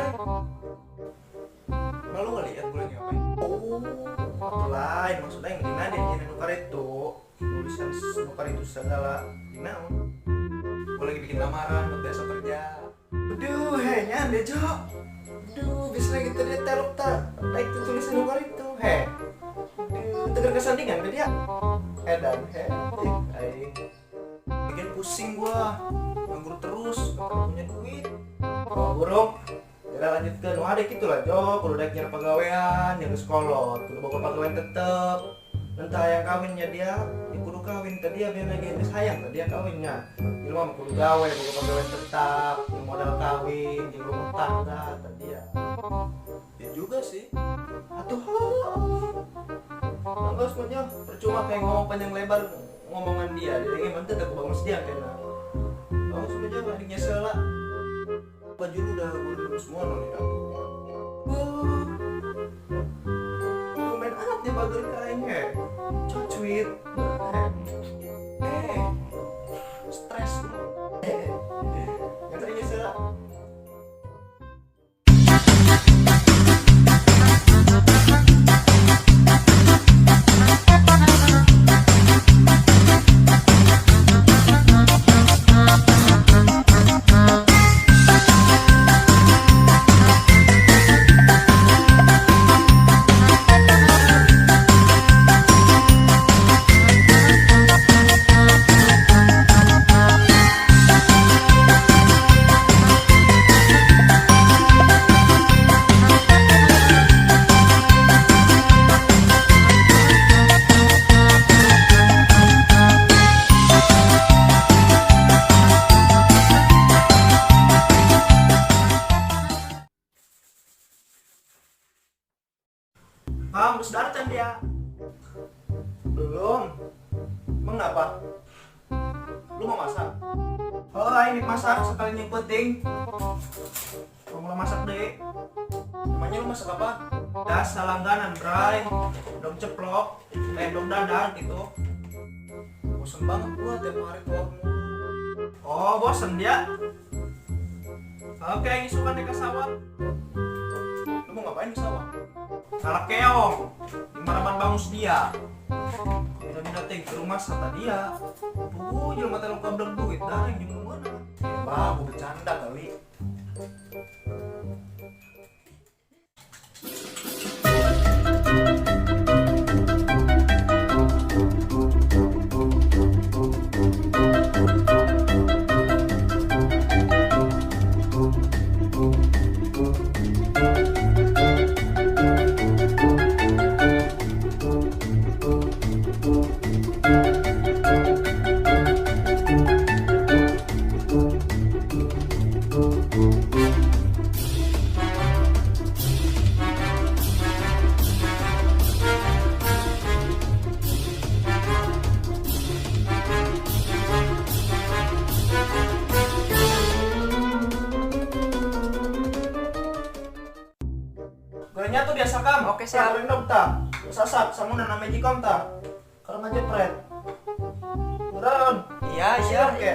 dia. Malu kali ya gue lagi ngapain? Oh, lain maksudnya yang dina dia nyieun nukar itu. Tulisan nukar itu segala dina. Gue lagi bikin lamaran buat besok kerja. Aduh, he nyan deh, Jo. Aduh, bisa lagi tadi telok tak naik tuh tulisan nukar itu, he. Aduh, tegar kesandingan deh dia. Edan, he. Aing. Bikin pusing gua. Nganggur terus, gak pernah punya duit. Oh, buruk. Kita lanjutkan, wah dek gitu lah Jo, kudu daek nyari pagawean, yang sekolah, kudu boga pagawean tetep. Entah yang kawinnya dia, ya kudu kawin tadi dia biar lagi geus hayang tadi dia kawinnya. Jelema mah kudu gawe, boga pagawean tetap, yang modal kawin, jeung rumah tangga tadi ya. Ya juga sih. Atuh. Enggak semuanya percuma kayak ngomong panjang lebar ngomongan dia, dia ingin mantep aku bangun sedia kena. Bangun semuanya mah nyesel lah. Baju lu udah gue rendam semua loh di dapur. Main alat dia bager kainnya. Cocuit. Stres lu. Yang tadi nyesel lah. Bang, terus datang dia. Belum. Mengapa? Lu mau masak? Oh, ini masak sekali yang penting. Mau mulai masak deh. Emangnya lu masak apa? Dasar langganan, Bray. Dog ceplok, dog dadar gitu. Bosen banget gua tiap hari telur mulu. Oh, bosen dia. Oke, ngisukan deh ke sawah. Lu mau ngapain ke sawah? Salah keong, di maraban bangus dia. Bila datang ke rumah serta dia. Tunggu jelema teh lu duit dah yang jeung mana? Bah, gua bercanda kali. Gorengnya tuh biasa kam. Oke siap. Goreng dong ta. Sasak sama nana magicom ta. Kalau majepret. Turun. Iya iya. Oke.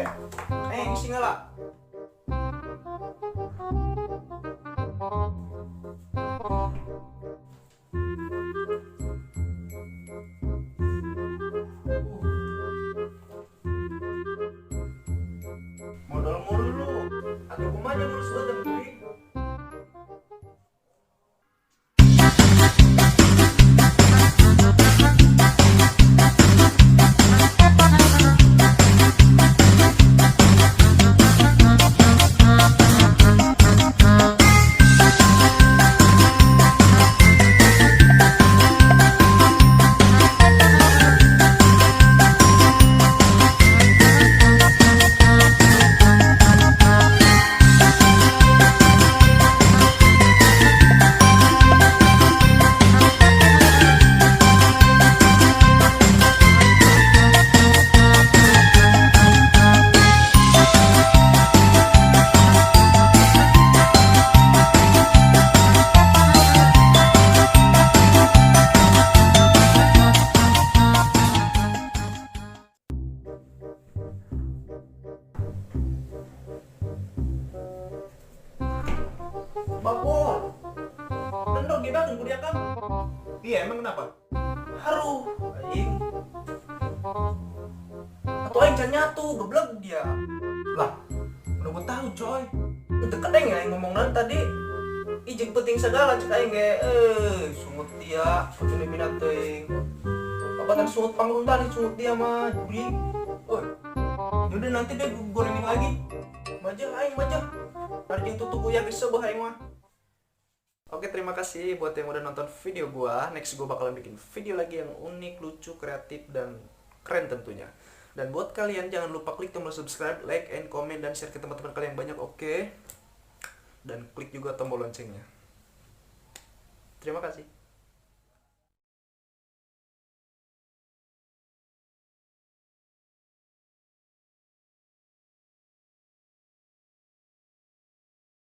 Isi nggak? Modal mulu lu. Atau kumaha ngurus badan beli. Iya, emang kenapa? Haruh, aing. Atau aing can nyatu, geblek dia. Lah, mana gua tahu, coy. Itu kadang ya aing ngomong nan tadi. Ijing penting segala cek aing ge. Eh, sungut dia, kudu bina teuing. Apa sungut panggung tadi sungut dia mah, juri. Oi. Yaudah nanti deh gua gorengin lagi. Majah aing majah. Hari jeung tutup uya geus seubeuh aing mah. Oke, terima kasih buat yang udah nonton video gua. Next gua bakalan bikin video lagi yang unik, lucu, kreatif, dan keren tentunya. Dan buat kalian jangan lupa klik tombol subscribe, like, and comment, dan share ke teman-teman kalian yang banyak, oke? Dan klik juga tombol loncengnya. Terima kasih.